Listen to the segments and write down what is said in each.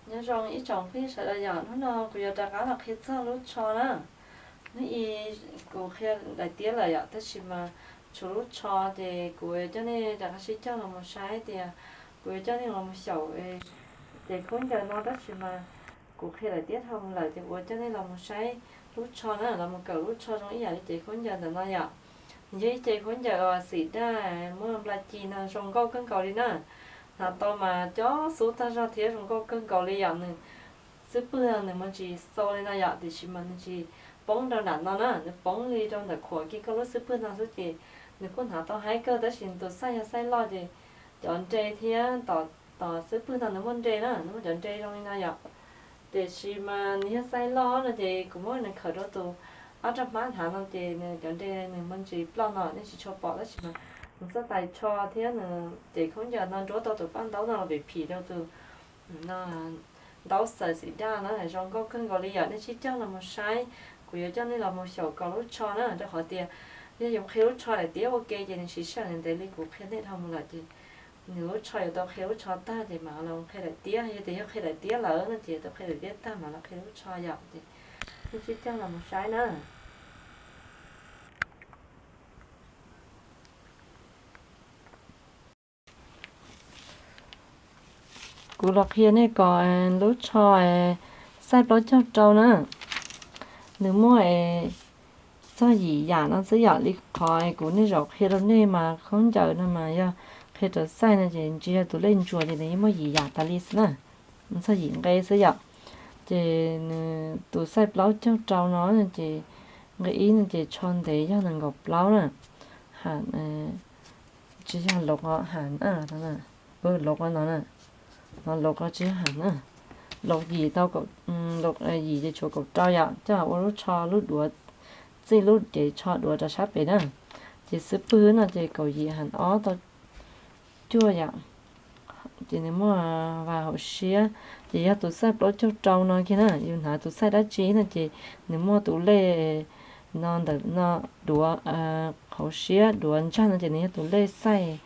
Nyob zoo ib tsoom phooj ywg sawv daws yom, hnub no kuv yuav rov qab los qhia txog lub tsho na. Hnub i kuv qhia daim tiab lawm yom, tab sis mas tshuav lub tsho ces kuv yuav coj nej rov qab sib cog los mus saib tias kuv yuav coj nej los mus xyaum ces khaub ncaws no, tab sis mas kuv qhia daim tiab dhau mus lawm ces kuv yuav coj nej los mus saib lub tsho na, los mus kawm lub tsho zoo ib yam li ces khaub ncaws ntawm no yom. Nws yog ib ce khaub ncaws uas xim daj muaj nplas ci no zoo nkauj kawg nkaus li na. Hnav tau mas cob xub tag zog thiab zoo nkauj kawg nkaus li yom. Nws xub pwg no nws mas tsis xau li no yom, tiam sis mas nws tsis poob rau nram no na, nws poob li rau ntawm khuam kiag koj lub xub pwg no xwb ces nws kuj hnav tau haib kawg, tab sis tus xaij yog xaij loj ces cov nre thiab tom xub pwg no nws muaj nre na, nws muaj cov nre zoo li no yom. Tiam sis mas nws yog xaij loj no ces kuv muab nws khawm rau tus ob rab hmab hnav no ces nws cov nre nws muaj ntsis ploj no nej tsis tshua pom, tab sis mas nws txoj tais tsho thiab nws ces khaub ncaws no nruab tau tus paj ntaub no los pem phim rau tus ntaub xaws xim daj na, zoo nkauj kawg nkaus li yom. Nej sib cog los mus saib, kuv yuav coj nej los mus xyaum kaus lub tsho na, rau qhov tias yog yus qhia lub tsho daim tiab ua ke ces nws siv sij hawm ntev li kuv qhia nej dhau mus lawm ces nws lub tsho yuav tau qhia lub tsho tag ces mam los qhia daim tiab, yog tias yog qhia daim tiab lawm no ces tau qhia daim tiab tag mam los qhia lub tsho yom. Ces nej sib cog los mus saib na. Kuv los qhia nej kom lub tsho xaij plaub caug rau na, nws muaj txog yim yam no xwb yom. Li qhov kuv niaj zaus qhia rau nej mas khaub ncaws no mas yog qhia rau xaij no ces ntshe yog tus lej ntsuas ces nws yeej muaj yim yam tas li xwb na, txog yim nqe xwb yom. Ces nws tus xaij plaub caug rau no ces nqe ib no ces tsho ntev yog nees nkaum plaub na, ha, tsis yog lov ham na, lov no na, no lov tsis yog ham na, lov yim tau, yim ces tshuav kaum rau yom, coj ua lub tsho lub duav, txij lub cev tsho duav rau sab pem na. Ces xub pwg no ces kaum yim ham ob tau cuaj yom. Ces nws muaj vas hauv siab, ces yog tus xaij plaub caug rau no kiag na, yus hnav tus xaij dab tsi no ces nws muaj tus lej no ntawm no, duav hauv siab duav ntsag no ces nws yog tus lej xaij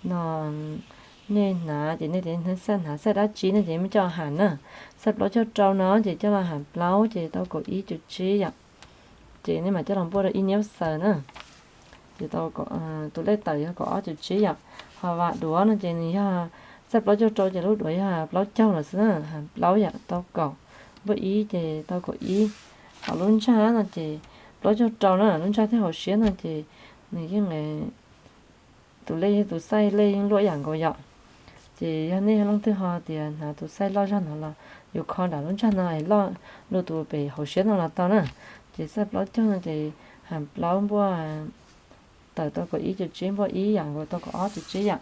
no. Nej hnav ces nej tias nej xaij hnav xaij dab tsi no ces muab coj ham na. Xaij plaub caug rau no ces coj los ham plaub ces tau kaum ib cuv tsib yom. Ces nej mam coj los npuaj rau ib niab xaws na. Ces tau, tus lej tawm yog kaum ob cuv tsib yom. Ho vas duav no ces nws yog xaij plaub caug rau ces lub duav yog plaub caug lawm xwb na, ham plaub yom tau kaum, npuaj ib ces tau kaum ib. Ho lub ntsag no ces plaub caug rau na, lub ntsag thiab hauv siab no ces nws yeej tus lej tus xaij lej yeej luaj ib yam nkaus yom. Ces yog nej yog leej twg ho tias hnav tus xaij loj zog no los yuav kho nram lub ntsag no es loj luaj tus pem hauv siab no los tau na. Ces xaij plaub caug no ces ham plaub npuaj tawm tau kaum ib cuv tsib, npuaj ib yam nkaus tau kaum ob cuv tsib yom.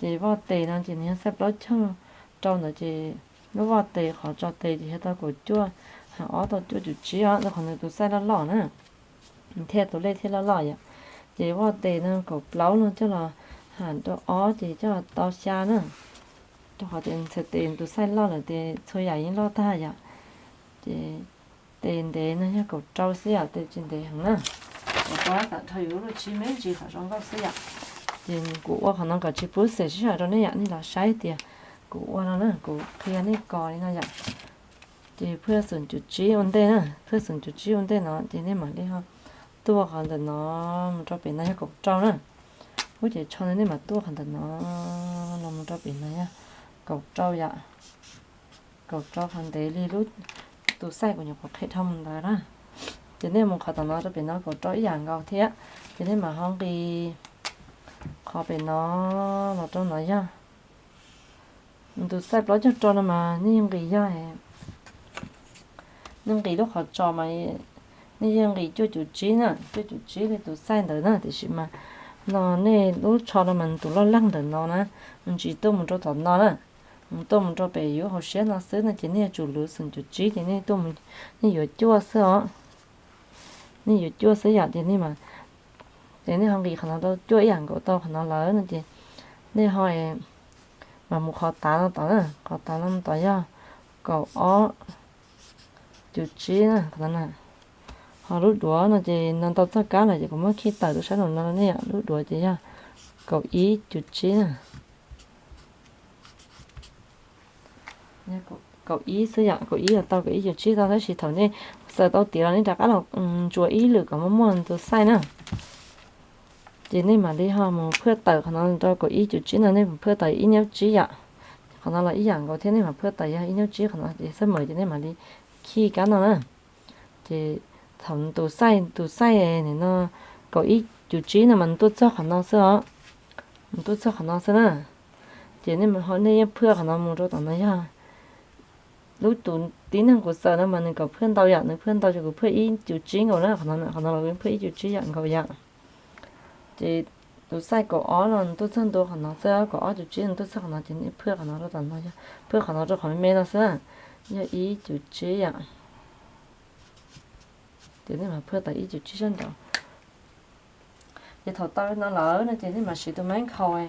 Ces voj tes no ces nws yog xaij plaub caug rau ntawd ces lub voj tes qhov tso tes ces yog tau kaum cuaj, ham ob tau cuaj cuv tsib os, rau qhov nws tus xaij loj loj na, thiaj tus lej thiaj loj loj yom. Ces voj tes no kaum plaub no coj los ham rau ob ces coj los tau xya na, rau qhov tias txhais tes tus xaij loj lawm ces txhua yam yeej loj tag yom. Ces tes ntev no yog kaum rau xwb yom, tes tsis ntev heev na. Kuv tab tom rho yus lub tsib me ntsis qhov zoo nkauj xwb yom. Ces kuv ua qhov no kom tsis pub xem sib sab rau nej yom, nej los saib tias kuv ua no na, kuv qhia nej kos li no yom. Ces phwj xoom cuv tsib ua ntej na, phwj xoom cuv tsib ua ntej no ces nej mam li ho tuaj qhov ntawm no mus rau pem no yog kaum rau na. Lub cev tsho no nej mam tuaj qhov ntawm no los mus rau pem no yog kaum rau yom. Kaum rau qhov ntev li lub tus xaij kuv nyuam qhuav qhia dhau mus ntawd na. Ces nej mus qhov tom no rau pem no kaum rau ib yam nkaus thiab. Ces nej mam ho nqis qhov pem no los rau no yog tus xaij plaub caug rau no mas nej nqis yog, nej nqis lub qhov tso mas nej yeej nqis cuaj cuv tsib na, cuaj cuv tsib li tus xaij ntawd na, tiam sis mas no nej lub tsho no mas tus loj leeg ntawm no na, mus tsis tuaj mus rau tom no na, mus tuaj mus rau pem yus hauv siab no xwb no ces nej yuav tsum luv xoom cuv tsib ces nej tuaj, nej yuav cuaj xwb os. Nej yuav cuaj xwb yom, ces nej mas, ces nej ho nqis qhov no rau cuaj ib yam nkaus tau qhov no lawm no ces nej ho mas mus qhov tav no tod na, qhov tav no tod yog kaum ob cuv tsib na, qhov no na. Ho lub duav no ces no tau txoj kab lawm ces kuv muab khij tawm rau sab nraum no ne yom, lub duav ces yog kaum ib cuv tsib na. Kaum ib xwb yom, kaum ib los tau, kaum ib cum tsib tau, tab sis thaum nej xaws tau tiav los nej rov qab los ntsuas ib lwm kom muaj muaj tus xaij na. Ces nej mam li ho mus phaj tawm qhov no rau kaum ib cum tsib no, nej mus phaj tawm ib niab tsib yom. Qhov no los ib yam nkaus thiab, nej mam phaj tawm yog ib niab tsib qhov no, ces xab mawm ces nej mam li khij kab no na. Ces thaum tus xaij, tus xaij nim no kaum ib cum tsib no mas nws tuaj txog qhov no xwb os, nws tuaj txog qhov no xwb na. Ces nej yeej phaj qhov no mus rau tom no yog lub tus tib neeg kuv xaws no mas nws kom phaj ntau yom, nws phaj ntau ces kuv phaj ib cum tsib nkaus na, qhov no los phaj ib cum tsib yom nkaus yom. Ces tus xaij kaum ob no nws tuaj txog ntua qhov no xwb, kaum ob cum tsib nws tuaj txog qhov no ces nej phaj qhov no rau tom no, phaj qhov no rau qhov me me no xwb, yog ib cum tsib yom. Ces nej mam phaj tawm ib cum tsib sab nraud. Ces thaum tau no lawm no ces nej mam siv tus maib nkhaus,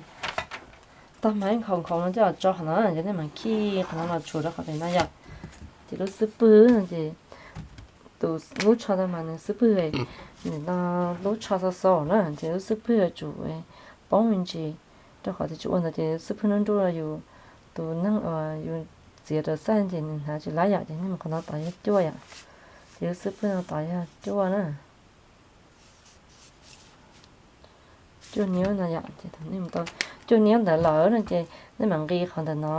tau maib nkhaus nkhaus no coj los tso qhov no, ces nej mam khij qhov no los tshuam rau qhov pem no yom. Ces lub xub pwg no ces tus lub tsho tau mas nws xub pwg, nim no lub tsho xau xau na, ces lub xub pwg yuav tsum poob me ntsis, rau qhov tias tsis ua ntawd ces xub pwg nruj nruj yus, tus neeg uas yus txiav raws xaij ces nws hnav tsis laib yom, ces nej mus qhov no tod yog cuaj yom. Ces lub xub pwg no tod yog cuaj na. Cuaj niab no yom, ces thaum nej mus tau cuaj niab ntawd lawm no ces nej mam nqis qhov ntawm no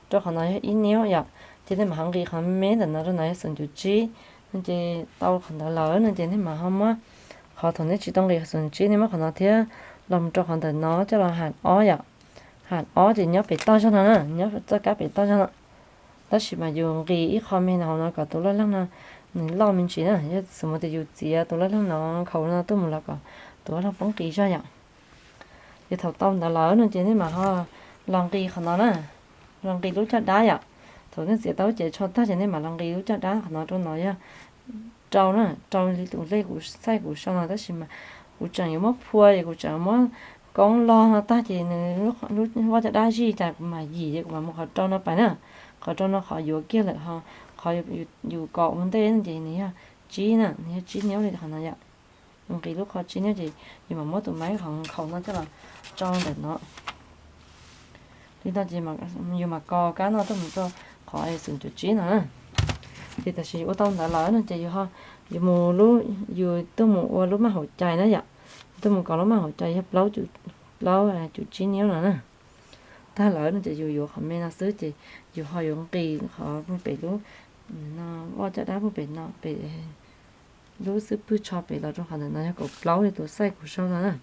rau qhov no yog ib niab yom, ces nej mam ho nqis qhov me ntawm no rau no yog xoom cum tsib. No ces tau qhov ntawd lawm no ces nej mam ho muab qhov thaum nej tsis tau nqis xoom cum tsib, nej muab qhov no thiab los mus rau qhov ntawm no coj los ham ob yom. Ham ob ces nyob pem toj zog no na, nyob txoj kab pem toj zog no. Tab sis mas yus nqis ib qho me no hauv no kom tus loj leeg no nws loj me ntsis na. Yog xws mus tias yus txiav tus loj leeg no nkhaus no tuaj mus los kom tus loj leeg poob qis zog yom. Ces thaum tau ntawd lawm no ces nej mam ho los nqis qhov no na, los nqis lub caj dab yom. Thaum nej txiav tau lub cev tsho tag ces nej mam los nqis lub caj dab qhov no rau no yog rau na, rau li tus lej kuv txaij kuv sau no, tab sis mas kuv tseem yuav muab phua es kuv tseem muab koob log no tag ces nws lub vaj caj dab zij tas kuv mam yim ces kuv mam mus qhov rau no pais na. Qhov rau no qhov yuav kiag lawm ho, qhov yus kos ua ntej no ces nws yog tsib na, nws yog tsib niab li qhov no yom. Yus nqis lub qhov tsib niab ces yus mam muab tus maib qhov nkhaus no coj los tso ntawm no. Li no ces yus mam kos kab no tuaj mus rau qhov xoom cum tsib no na. Ces tam sim yus ua tau ntawd lawm no ces yus ho, yus mus lub, yus tuaj mus ua lub maj haum cai na yom. Yus tuaj mus kos lub maj haum cai yog plaub, plaub cum tsib niab no na. Tag lawm no ces yus yuav qhov me no xwb ces yus ho yuav nqis qhov puag pem lub, no, vaj caj dab puag pem no, pem lub xub pwg tsho pem los rau qhov ntawm no yog kaum plaub li tus xaij kuv sau no na.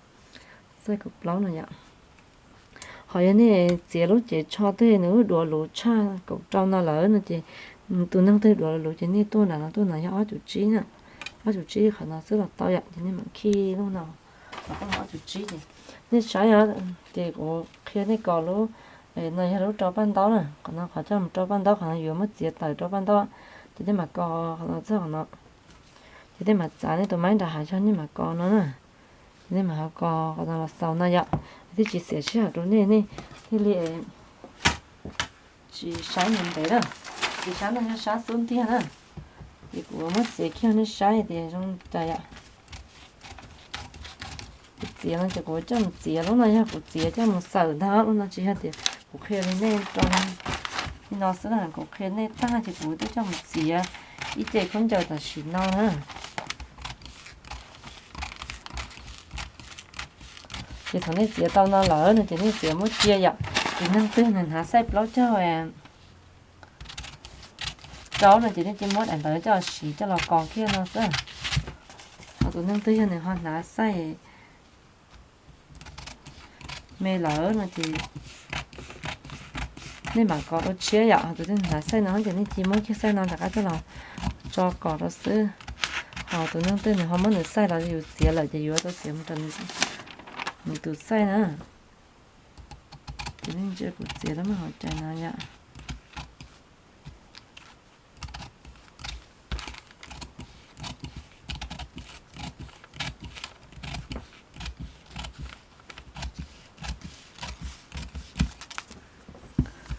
Xaij kaum plaub no yom. Ho yog nej txiav lub cev tsho twg nws lub duav luv tshaj kaum rau no lawm no ces, tus neeg twg duav luv ces nej tuaj nram no, tuaj nram yog ob cum tsib na. Ob cum tsib qhov no xwb los tau yom, ces nej mam khij lub no, ob cum tsib ces nej saib os, ces kuv qhia nej kos lub, no yog lub rau paj ntaub na, qhov no qhov coj mus rau paj ntaub, qhov no yuav muab txiav tawm rau paj ntaub, ces nej mam kos qhov no txog qhov no, ces nej mam txav nej tus maib nram hav zog nej mam kos no na. Ces nej mam ho kos qhov no los xaus no yom, thiaj tsis xiam sij hawm rau nej, nej thiaj li tsis saib ntev ntev na. Ces sab no yog sab xub ntiag na. Ces kuv muab txiav kiag nej saib tias zoo cas yom. Kuv txiav no ces kuv coj mus txiav, lub no yog kuv txiav coj mus xawm ntag, lub no tsis yog tias kuv qhia li nej rau li no xwb na, kuv qhia nej tag ces kuv twb coj mus txiav ib ce khaub ncaws tam sim no na. Ces thaum nej txiav tau no lawm no ces nej txiav muab cia yom. Tus neeg twg nws hnav xaij plaub caug rau no ces nej cia muab daim ntawd coj los siv coj los kos kiag no xwb. Ho tus neeg twg yog nws ho hnav xaij me lawm no ces nej mam kos dua tshiab yom. Ho tus neeg hnav xaij no ces nej cia muab kiag xaij no rov qab coj los tso kos rau xwb. Ho tus neeg twg nws ho muab nws xaij los yus txiav lawm ces yuav tau txiav mus rau nws tus xaij na. Ces nej ntsia kuv txiav lub maj haum cai no yom.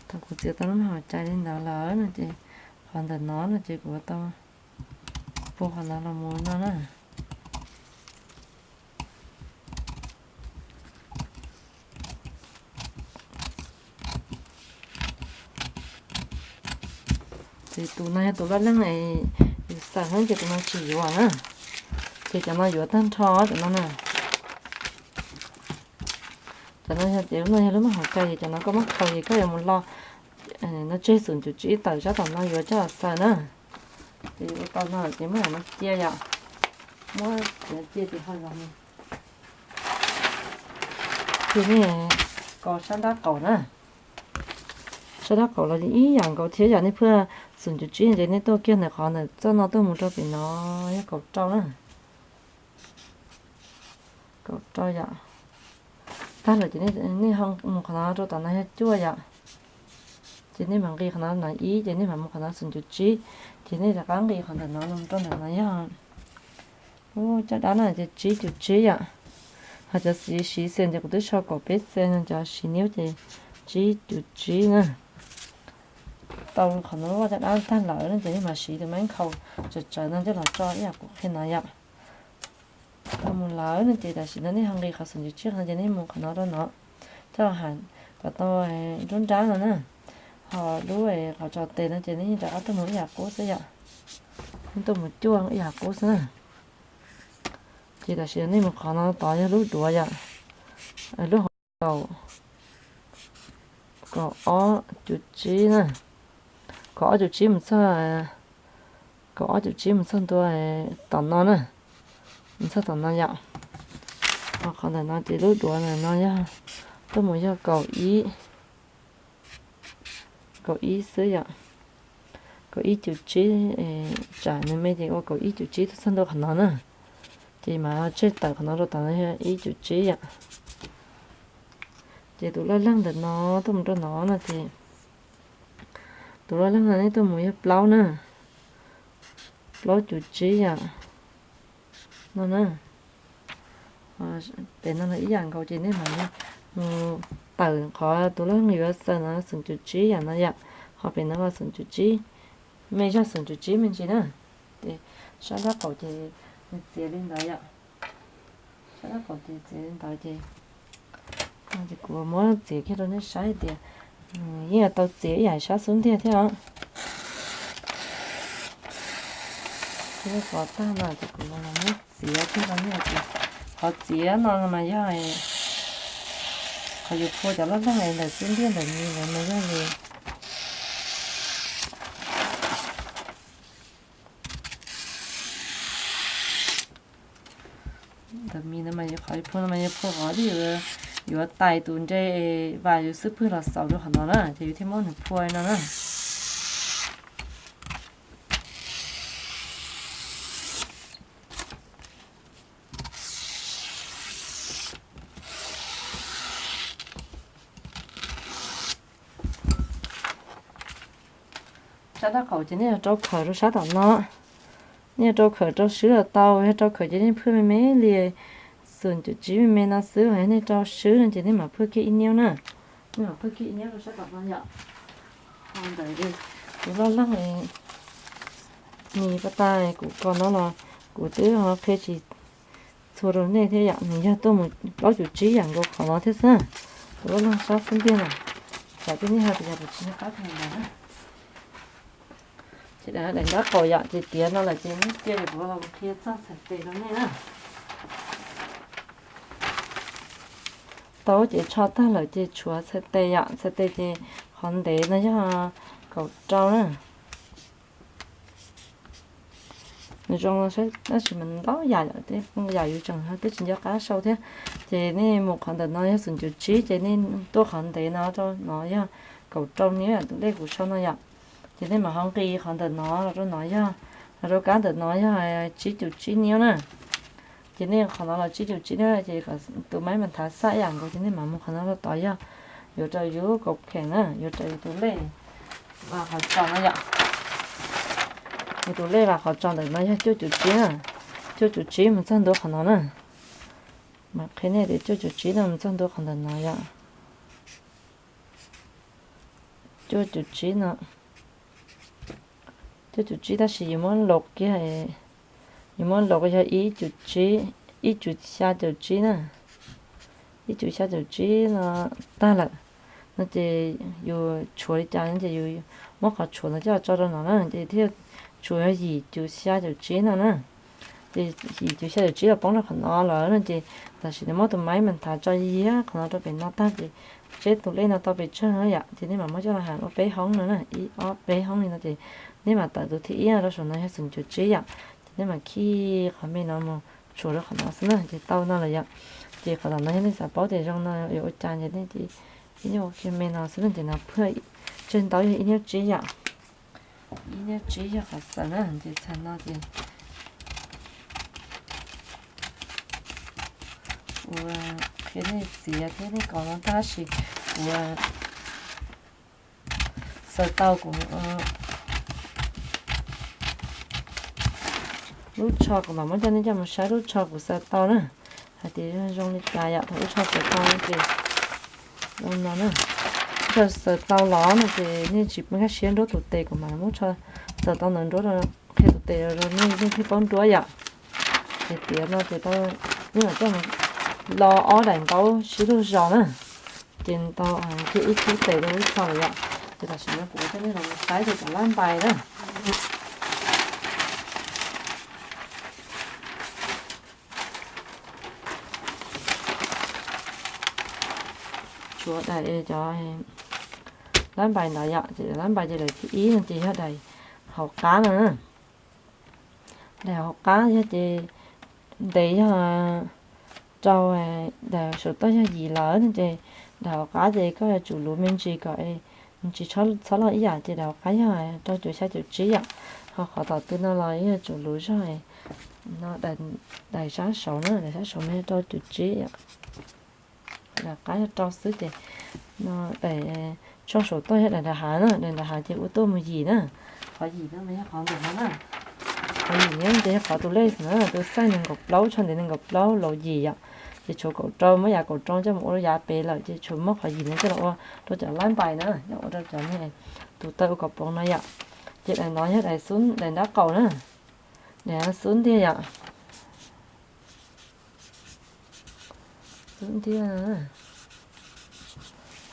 Thaum kuv txiav tau lub maj haum cai li ntawd lawm no ces qhov ntawm no no ces kuv tau puag qhov no los mus no na. Tus no yog tus loj leej, yus xaws heev ces tus no tsis yuav na. Ces cov no yuav tag nrho cov no na. Cov no yog ces lub no yog lub maj hauv cai, ces cov no koj muab khaws ces koj yuav mus lo no tseg xoom cum tsib tawm sab tom no yuav coj los xaws na. Ces ua tau no ces muab cov no cia yom, muab cov no cia ces ho los mus. Ces nej kos sab nrab qaum na. Sab nrab qaum los ib yam nkaus thiab yom, nej phuaj xoom cum tsib ces nej tuaj kiag ntawm qhov ntawm txoj no tuaj mus rau pem no yog kaum rau na. Kaum rau yom. Tag lawm ces nej ho mus qhov no rau tom no yog cuaj yom. Ces nej mam nqis qhov no no ib, ces nej mam mus qhov no xoom cum tsib, ces nej rov qab nqis qhov ntawm no rau ntawm no yog caj dab na ces tsib cum tsib yom. Ho cov siv xees ces kuv twb sau kaum peb xees no, cov siv niub ces tsib cum tsib na. Tau qhov no caj dab tag lawm no ces nej mam siv tus mab nkhaus tsawv tsawv no coj los tso ib yam kuv qhia no yom. Tau mus lawm no ces tam sim no nej ho nqis qhov xoom cum tsib no ces nej mus qhov no rau no, coj ha kom tau nruab nrab no na. Ho lub qhov tso tes no ces nej yeej rov qab tuaj mus ib yam qub xwb yom. Nej tuaj mus cuaj ib yam qub xwb na. Ces tam sim no nej mus qhov no tod yog lub duav yom. Lub hauv kaum, kaum ob cum tsib na. Kaum ob cum tsib mus txog, kaum ob cum tsib mus txog ntua tom no na. Mus txog tom no yom. Ho qhov ntawm no ces lub duav ntawm no yog tuaj mus yog kaum ib, kaum ib xwb yom. Kaum ib cum tsib, tsam nws me ces ua kaum ib cum tsib tuaj txog ntua qhov no na. Ces mam tseg tawm qhov no rau tom no yog ib cum tsib yom. Ces tus loj leej ntawm no tuaj mus rau no no ces tus loj leej no nej tuaj mus yog plaub na. Plaub cum tsib yom. No na. Pem no los ib yam nkaus ces nej mam li mus tawm qhov tus loj leej yuav xaws no xoom cum tsib yam no yom. Ho pem no los xoom cum tsib, me zog xoom cum tsib me ntsis na. Ces sab nrab qaum ces nws txiav li ntawd yom. Sab nrab qaum ces txiav li ntawd ces, ces kuv muab txiav kiag rau nej saib hais tias yeej yuav tau txiav ib yam sab xub ntiag thiab os. Thiab qhov tag no ces kuv los muab txiav kiag rau nej tias qhov txiav no mas yog qhov yus phua cov loj leej ntawm xub ntiag ntawm mis ntawd mas yog li ntawm mis no mas yus qhov yus phua no mas yus phua qhov twg yuav tais tus nre vas yus xub pwg los xaus rau qhov no na ces yus thiaj muab nws phua li no na. Sab nrab qaum ces nej yuav rau khawm rau sab tom no. Nej yuav rau khawm rau swb los tau, yog rau khawm ces nej phwj me me li, xoom cum tsib me me no xwb, yog nej rau swb no ces nej mam phwj kiag ib niub na. Nej mam phwj kiag ib niub rau sab tom no yom. Ho ntawm tus loj leej mis pas tas kuv kos no los kuv twb ho qhia tsis txhua rau nej thiab yom, nws yog tuaj mus plaub cum tsib yam nkaus qhov no thiab xwb. Tus loj leej sab xub ntiag na, tsam tej nej hais tias yog kuv tsis nco qab hais ntawd na. Ces daim nrab qaum yom, ces tiav no lawm ces nej cia kuv los qhia txog txhais tes rau nej na. Tau ces tsho tag lawm ces tshuav txhais tes yom, txhais tes ces qhov ntev no yog kaum rau na. Nws zoo saib tab sis mas ntau yam yom, tej yam yus tseem twb tsis nco qab sau thiab. Ces nej mus qhov ntawm no yog xoom cum tsib ces nej tuaj qhov ntev no rau no yog kaum rau niub yom, tus lej kuv sau no yom. Ces nej mam ho nqis qhov ntawm no los rau no yog, los rau kab ntawm no yog tsib cum tsib niub na. Ces nej qhov no los tsib cum tsib niub ces tus maib mas thav xaj ib yam nkaus ces nej mam mus qhov no rau tod yog yuav rau yus kaum kheem na, yuav rau yus tus lej vas qhov tsos no yom. Yus tus lej vas qhov tsos ntawm no yog cuaj cum tsib na, cuaj cum tsib mus txog ntua qhov no na. Mas qhia nej tias cuaj cum tsib no mus txog ntua qhov ntawm no yom. Cuaj cum tsib no, cuaj cum tsib tab sis yus muab laus kiag, yus muab laus yog ib cum tsib, ib cum xya cum tsib na, ib cum xya cum tsib no tag lawm. no ces yus tshuav li cas no ces yus muab qhov tshuav ntawd coj los tso rau no na, ces thiaj tshuav yim cuv xya cuv tsib no na. Ces yim cuv xya cuv tsib los poob rau qhov no lawm no ces tam sim no muab tus maib mas nthav tso yam qhov no rau pem no tag ces tseb tus lej no tau pes tsawg no yom, ces nej mam muab coj los has ua peb hoob no na, ib ob peb hoob li no ces nej mam tawm tus thib ib rau saum no yog xoom cuv tsib yom, ces nej mam khij qhov me no mus tshuav rau qhov no xwb na ces tau no lawm yom. Ces qhov tom no yog nej xav paub tias zoo no yuav ua cas ces nej ib nyuag ua kiag me no xwb na ces no phwj tsawg ntau yog ib niab tsib yom. Ib niab tsib yog qhov xaws na ces txhais no ces kuv qhia nej txiav thiab nej kaus no tab sis kuv xaws tau kuv lub tsho kuv mam muab coj nej coj mus saib lub tsho kuv xaws tau na, hais tias zoo li cas yom. Thaum lub tsho xaws tau ces zoo no na. Lub tsho xaws tau los no ces nej tsis nkag siab nruab tus tes kuv mam muab tsho xaws tau ntawm nruab qhia tus tes rau nej, nej thiaj paub nruab yom. Ces tiav no ces tau, nej mam coj mus lo ob daim ntaub sib lug zos na, ces tau kiag ib khub tes rau lub tsho lawm yom. Ces tam sim no kuv coj nej los saib rau cov lab npais na. Tshuav daim cov lab npais ntawd yom, ces lab npais ces daim thib ib no ces yog daim hauv qab no na. Daim hauv qab yog ces ntev yog rau, daim saum toj yog yim lawm no ces daim hauv qab ces koj yuav tsum luv me ntsis kom tsis txhob loj ib yam ces daim hauv qab yog rau cuv xya cuv tsib yom. Ho qhov tom tw no los yuav tsum luv zog no, daim sab saud na, daim sab saud mas yog rau cuv tsib yom. Daim qab yog rau xwb ces no daim tsho saum toj yog daim nram hav na, daim nram hav ces ua tuaj mus yim na. Qhov yim no mas yog qhov ntawm no na. Qhov yim niab ces yog qhov tus lej na, tus xaij nees nkaum plaub, tsho ntev nees nkaum plaub, laus yim yom. Ces tshuav kaum rau, muab yav kaum rau coj mus ua rau yav pem lawm ces tshuav muab qhov yim no coj los ua rau cov lab npais na, yog ua rau cov tus taw ua kaus poom no yom. Ces daim no yog daim xub, daim nrab qaum na. Daim xub ntiag yom. Xub ntiag.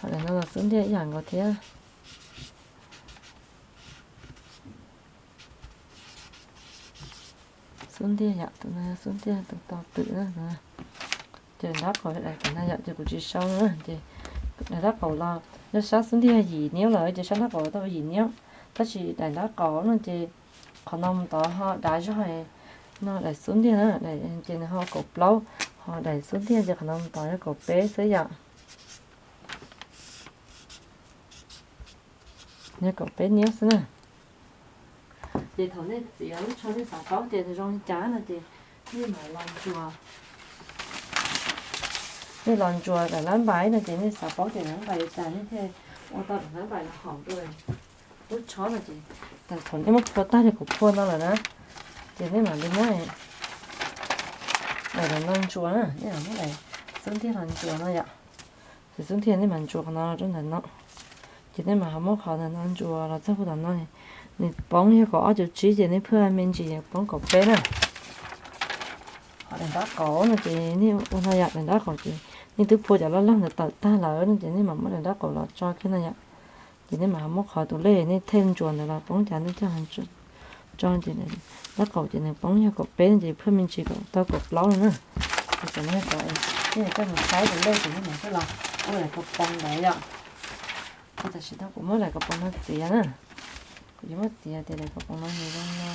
Ho daim no los xub ntiag ib yam nkaus thiab. Xub ntiag yom, tus no xub ntiag tus tau twm na. Ces daim nrab qaum daim no yom, ces kuv tsis sau na, ces daim nrab qaum los yog sab xub ntiag yim niab lawm ces sab nrab qaum tau yim niab. Tab sis daim nrab qaum no ces qhov no mus tod ho dav zog no daim xub ntiag na, ces nws ho kaum plaub, ho daim xub ntiag ces qhov no mus tod yog kaum peb xwb yom. Yog kaum peb niab xwb na. Ces thaum nej txiav lub tsho nej xav paub tias nws zoo li cas no ces nej mam los ntsuas, nej los ntsuas daim lab npais no ces nej xav paub tias daim lab npais li cas nej thiaj ua tau daim lab npais los haum rau lub tsho no ces thaum nej muab phua tag li kuv phua no lawm na, ces nej mam li muab daim no ntsuas na, nej mam muab daim xub ntiag los ntsuas no yom. Ces xub ntiag nej mam ntsuas qhov no rau ntawm no, ces nej mam ho muab qhov ntawm no ntsuas los txog puag tom no, nws poob yog kaum ob cuv tsib ces nej phwj me ntsis poob kaum peb na. Ho daim nrab qaum no ces nej ua no yom, daim nrab qaum ces nej twb phua cov loj loj ntawd tawm tag lawm no ces nej mam muab daim nrab qaum los tso kiag no yom. Ces nej mam ho muab qhov tus lej nej thej ntsuas ntawd los poob cas nej coj tso, ces nrab qaum ces nws poob yog kaum peb no ces phwj me ntsis kom tau kaum plaub no na. Ces cov no cov nej coj mus saib tus lej ces nej mam coj los ua daim kaus poom ntawd yom. Ces tam sim no kuv muab daim kaus poom no txiav na. Kuv yuav muab txiav tias daim kaus poom no nws zoo no.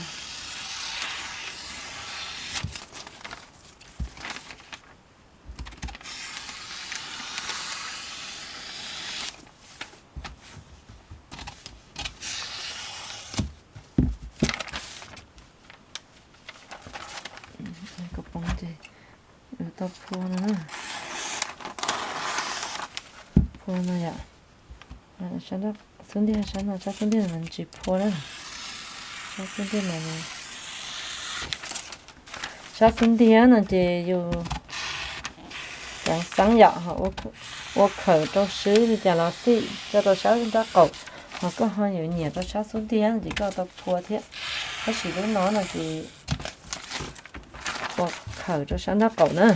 Kaus poom ces tau phua no, phua no yom. Xub ntiag sab no, sab xub ntiag no tsis phua na. Sab xub ntiag no, sab xub ntiag no ces yus ceev xeeb yom, ua khawm rau swb li cas los xij coj rau sab nrab qaum, ho koj ho yuav nyiam rau sab xub ntiag no ces koj tau phua thiab. Tab sis lub no no ces ua khawm rau sab nrab qaum na.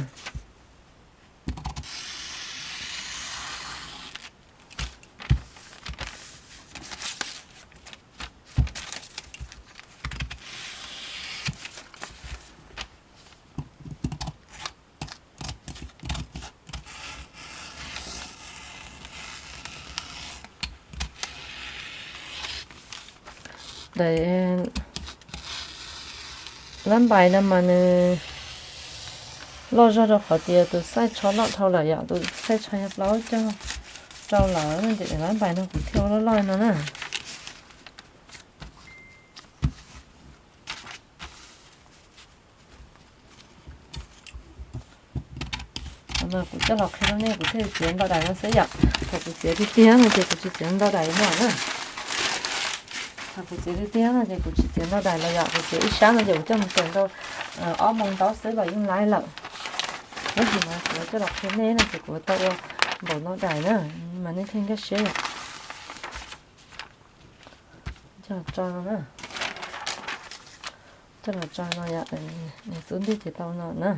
Ntawm lab npais no mas nws loj zog rau qhov tias tus xaij tsho loj dhau lawm yom, tus xaij tsho yog plaub caug rau lawm no ces lab npais no kuv thiaj ua loj loj no na. Kuv coj los qhia rau nej kuv thiaj txiav ntau daim no xwb yom. Thaum kuv txiav tiag tiag no ces kuv tsis txiav ntau daim no na. Thaum kuv txiav tiag tiag no ces kuv tsis txiav ntau daim los yom, kuv txiav ib sab no ces kuv coj mus tawm ntau ob moos ntaub xwb los yeej laib lawm. Tab sis mas kuv coj los qhia nej no ces kuv tau ua npaum no daim na, mas nej thiaj nkag siab yom. Coj los tso no na. Coj los tso no yom, xub ntiag ces tau no na.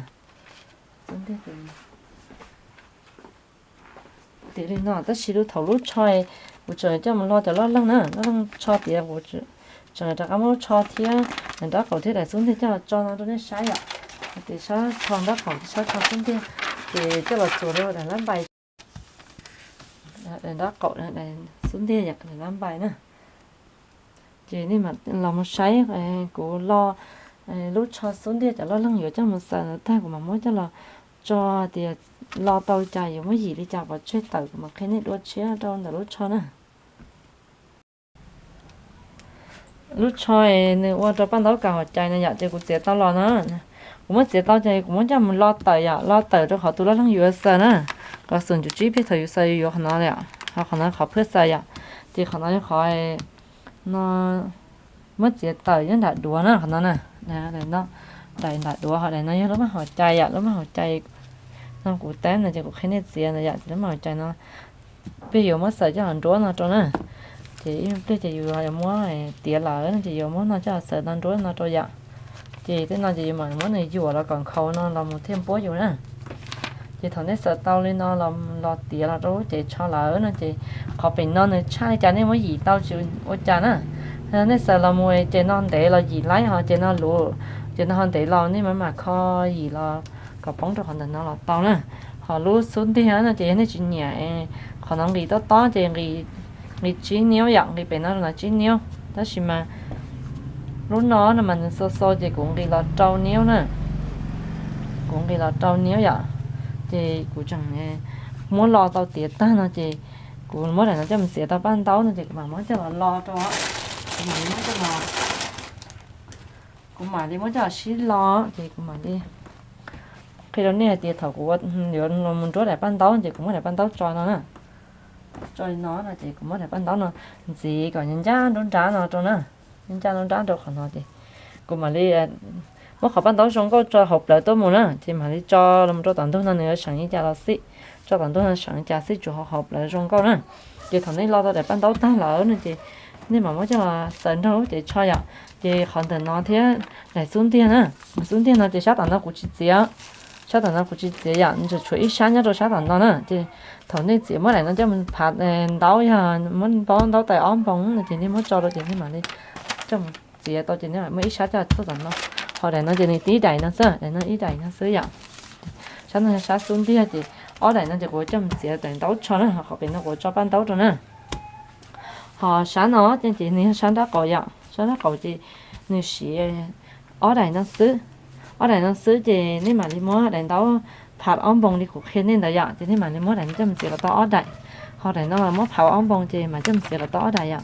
Xub ntiag ces tiav li no, tab sis lub thaum lub tsho kuv tseem coj mus lo cov loj leeg na, loj leeg tsho tiav kuv tseem rov qab muab lub tsho thiab daim nraub qaum thiab daim xub ntiag coj los tso no rau nej saib yom. Hais tias sab tsho nraub qaum, sab tsho xub ntiag, ces coj los txuas rau daim lab npais, daim nraub qaum, daim xub ntiag yom, daim lab npais na. Ces nej mam los mus saib kuv lo lub tsho xub ntiag cov loj leeg yuav coj mus xaws ntawd tag kuv mam muab coj los tso tias lo tau cas yuav muab yim li cas pov tseg tawm kuv mam qhia nej dua tshiab rau ntawm lub tsho na. Lub tsho nws ua rau paj ntaub kav hauv cai no yom, ces kuv txiav tau los no. Kuv muab txiav tau ces kuv muab coj mus lo tawm yom, lo tawm rau qhov tus loj leeg yuav xaws na. Qhov xoom cum tsib peb thaum yus xaws yus yuav qhov no, ho qhov no qhov phwj xaws yom. Ces qhov no yog qhov no muab txiav tawm nyob nram duav na, qhov no na. Daim nram duav, ho daim no yog lub maj hauv cai yom, lub maj hauv cai no kuv tab no ces kuv qhia nej txiav ntawd yom, ces lub maj hauv cai no peb yuav muab xaws coj los nruab no rau na. Ces ib pliag ces yus yuav muab tiav lawm no ces yuav muab no coj los xaws no nruab no rau yom. Ces tej no ces yus mam muab nws yuam los kom nkhaus no los mus thiaj npuab yus na. Ces thaum nej xaws tau li no los tiav los rau lub cev tsho lawm no ces qhov pem no nws tshaj li cas nej muab yim tau tsis ua cas na. Nej xaws los mus ces no ntev los yim laib, ho ces no luv, ces no ho ntev los nej mam mam kho yim los kom poob rau qhov ntawm no los tau na. Ho lub xub ntiag no ces yog nej tsis nyiam qhov no nqis tob tob ces nqis tsib niub yom, nqis pem no rau no tsib niub. Tab sis mas lub no no mas nws xau xau ces kuv nqis los rau niub na. Kuv nqis los rau niub yom. Ces kuv tseem muab lo tau tiav tag no ces kuv muab daim no coj mus txiav tau paj ntaub no ces kuv mam muab coj los lo rau. Kuv mam li muab coj los, kuv mam li muab coj los sib lo, ces kuv mam li qhia rau nej hais tias thaum kuv yuav los mus nruab daim paj ntaub ces kuv muab daim paj ntaub tso no na. Tso li no no ces kuv muab daim paj ntaub no ntxiv kom ncaj nruab nrab no rau na. Ncaj nruab nrab rau qhov no ces kuv mam li muab qhov paj ntaub zoo nkauj tso hauv plawv tuaj mus na, ces mam li tso los rau tom ntug no nws yuav seem li cas los xij. Tso tom ntug no seem li cas xij, tsuas hauv hauv plawv zoo nkauj na. Ces thaum nej lo tau daim paj ntaub tag lawm no ces nej mam muab coj los xaws nrog lub cev tsho yom. Ces qhov ntawm no thiab daim xub ntiag na, xub ntiag no ces sab tom no kuv tsis txiav. Sab tom no kuv tsis txiav yom, tsuas tshuav ib sab nyob rau sab tom no na. Ces thaum nej txiav muab daim no coj mus phav ntaub, yog muab npaub ntaub tais ob npoos no ces nej muab tso rau ces nej mam li coj mus txiav tau ces nej mam muab ib sab coj txog tom no. Ho daim no ces nws tib daim no xwb, daim no ib daim no xwb yom. Sab no yog sab xub ntiag ces ob daim no ces kuv coj mus txiav daim ntaub tsho na, ho qhov pem no kuv tso paj ntaub rau na. Ho sab no ces nws yog sab nraub qaum yom, sab nraub qaum ces nws siv ob daim no xwb. Ob daim no xwb ces nej mam li muab daim ntaub phav ob npoos li kuv qhia nej ntawd yom, ces nej mam li muab daim no coj mus txiav los tau ob daim. Ho daim no muab phav ob npoos ces mam coj mus txiav los tau ob daim yom.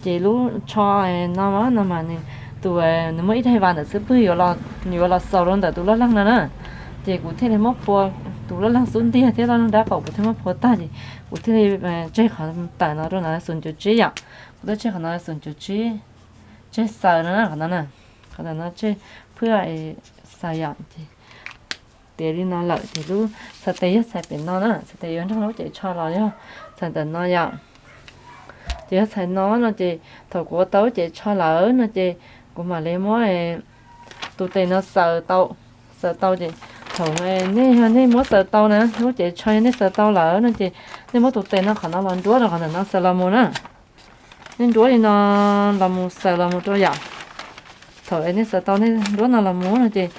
Ces lub tsho no no mas nws, tus, nws muaj ib daim vas ntawm xub pwg yuav los xaus rau ntawm tus loj leeg no na. Ces kuv thiaj li muab phua tus loj leeg xub ntiag thiab loj leeg nraub qaum, kuv thiaj muab phua tag ces kuv thiaj li tseg qhov tawm no rau no xoom cum tsib yom. Kuv twb tseg qhov no xoom cum tsib, tseg xaws no na, qhov no na, qhov ntawm no tseg phwj xaws yom. Ces tiav li no lawm ces lub txhais tes yog txhais pem no na, txhais tes yuav nrog lub cev tsho los yog txhais ntawm no yom. Ces yog txhais no no ces thaum kuv ua tau lub cev tsho lawm no ces kuv mam li muab tus tes no xaws tau, xaws tau ces thaum nej yog nej muab xaws tau na, lub cev tsho yog nej xaws tau lawm no ces nej muab tus tes no qhov no los nruab rau qhov ntawm no xaws los mus na. Nej nruab li no los mus xaws los mus rau yom. Thaum nej xaws tau nej nruab no los mus no ces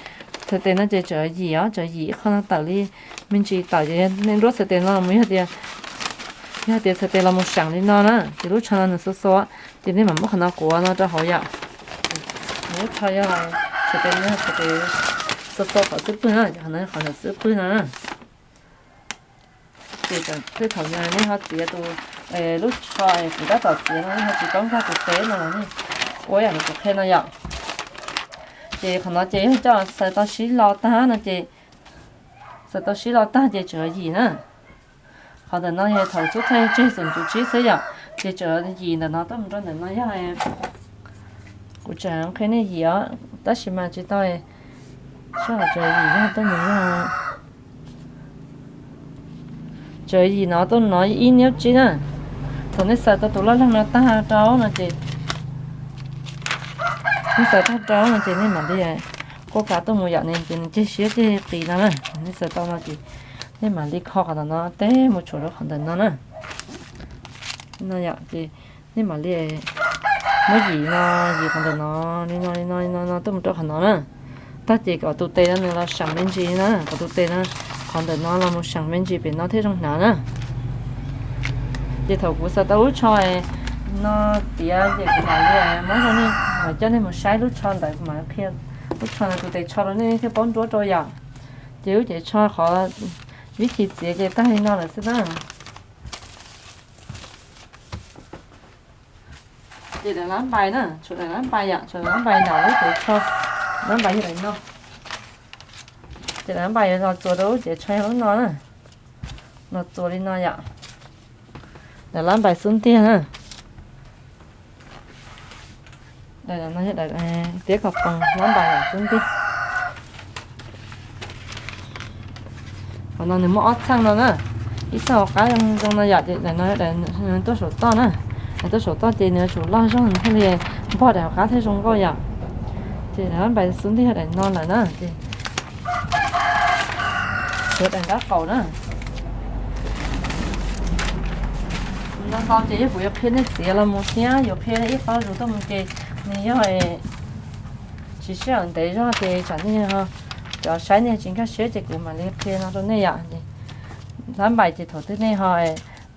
txhais tes no ces tseem yim os, tseem yim qhov no tawm li me ntsis tawm ces nej nruab txhais tes no los mus yog tias Yog tias txhais tes los mus seem li no na, ces lub tsho no nws xo xo, ces nej mam muab qhov no quav no rau hauv yom. Nws lub tsho yog txhais tes, txhais tes xo xo qhov xwb pwg na, qhov no qhov ntawm xwb pwg no na. Ces tej thaum nej ho txiav tus, lub tsho kuv tab tom txiav no nej ho tsis paub nkag tus teb no los nej ua yam li kuv qhia no yom. Ces qhov no ces yog coj xaws tau sib lo tag no ces, xaws tau sib lo tag ces tseem yim na. Qhov ntawm no yog thaum xub thawj tseg xom tus tsib xwb yom, ces tseem yim ntawm no tuaj mus rau ntawm no yog, kuv tseem qhia nej yim os, tab sis mas tsis tau, sab hauv tseem yim yog tuaj mus yog, tseem yim no tuaj no ib niab tsib na. Thaum nej xaws tau tus loj leeg no tag rau no ces, nej xaws tag rau no ces nej mam li kuaj kav tuaj mus yom, ces nws ceg siab ceg qis no na. Nej xaws tau no ces nej mam li kho qhov ntawm no teb mus tshuam rau qhov ntawm no na. No yom, ces nej mam li muab yim no, yim qhov ntawm no, li no li no li no no tuaj mus rau qhov no na. Tag ces kom tus tes no nws los seem me ntsis na, kom tus tes no, qhov ntawm no los mus seem me ntsis pem no thiaj zoo hnav na. Ces thaum kuv xaws tau lub tsho no tiav ces kuv mam li muab rau nej, mam coj nej mus saib lub tsho ntawd, kuv mam qhia lub tsho ntawd tus tes tsho rau nej thiaj paub nruab rau yom. Ces lub cev tsho qhov vib thim txiav ces tag li no lawm xwb na. Ces daim lab npais na, tshuav daim lab npais yom, tshuav daim lab npais ntawm lub cev tsho, lab npais yog daim no. Ces daim lab npais los txuas rau lub cev tsho yog lub no na, los txuas li no yom. Daim lab npais xub ntiag na. Tiab kom poob lab npais xub ntiag. Qhov no nws muaj ob txheej no na, ib txheej hauv qab zoo zoo no yom, ces daim no daim tuaj saum toj na, daim tuaj saum toj ces nws yuav tsum loj zog nws thiaj li npog daim hauv qab thiaj zoo nkauj yom. Ces daim lab npais xub ntiag yog daim no lawm na, ces tshuav daim nrab qaum na. No ces yog kuv yuav qhia nej txiav los mus thiab yuav qhia ib qho zus tuaj mus ces nws yog tsis sij hawm ntev zog ces tsam nej cov saib nej tsis nkag siab ces kuv mam li qhia no rau nej yom. Lab npais ces thaum twg nej ho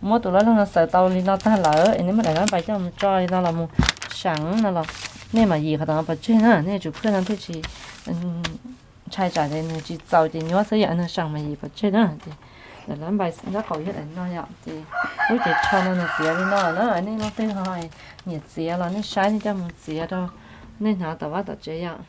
muab tus loj leeg no xaws tau li no tag lawm es nej muab daim lab npais coj mus tso li no los mus seem no los nej mam yim qhov tom no pov tseg na, nej tsum khwj no thiaj tsis ntshai tsam nws tsis txaus ces nyuab xwb yom, nws seem mas yim pov tseg na. Ces daim lab npais nrab qaum yog daim no yom, ces lub cev tsho no nws txiav li no lawm na, nej leej twg ho nyiam txiav los nej saib nej coj mus txiav rau nej hnav tom vaj tom tsev yom.